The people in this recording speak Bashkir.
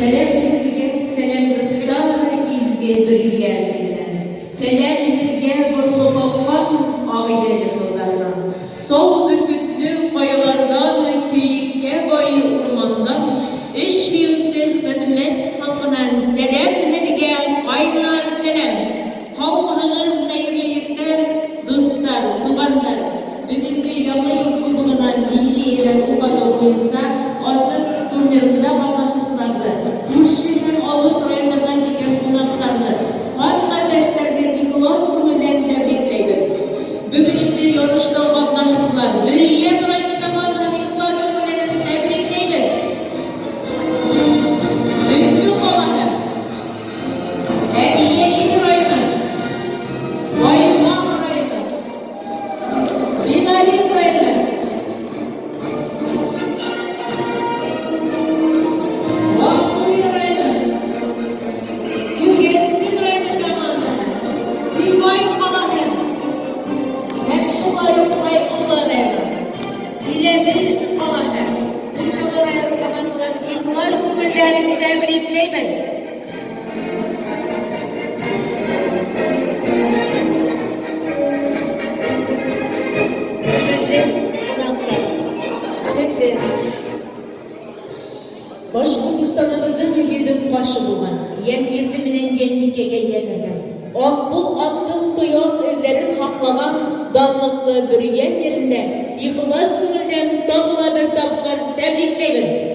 Сәлам һеҙгә, сәлам, дуҫтар, изге Бөрйән иленән. Сәлам һеҙгә боролоп аҡҡан Ағиҙел һыуҙарынан. Сал бөркөтлө ҡаяларҙан, Көйөккә бай урмандан, Эш һөйөүсе хеҙмәт халҡынан Сәлам һеҙгә, ҡайнар сәлам! Һаумыһығыҙ, хәйерле иртә, дуҫтар, туғандар! Бөгөнгө Яңы ел кубогына милли әҙәп уҡатыу буйынса асыҡ турнирында катнашучыларҙы, күрше һәм алыҫ районнарҙан килгән кунакларҙы, кан-кардәшләрне ихлас күңелдән тәбрикләйбеҙ. Бөгөн инде ярышта катнашучылар Бөрйән районы командаһын ихлас күңелдән тәбрикләйбеҙ. Өфө калаһы, Әбйәлил районы, Баймак районы, Белорет районы, Гафури районы, Күгәрсен районы командаһы, Сибай калаһы һәм шулай ук Байкулы районы, Силәбе калаһы, Учалы районы командаларын ихлас күңелдән тәбрикләйбеҙ. Хөрмәтле кунаклар, һеҙҙе Башҡортостаныбыҙҙың йөҙөк ҡашы булған, Йәмбирҙе менән Йәнбикәгә йән өргән, Аҡбуҙ аттың тояҡ эҙҙәрен һаҡлаған данлыҡлы Бөрйән ерендә ихлас күңелдән тағы ла бер тапҡыр тәбрикләйбеҙ!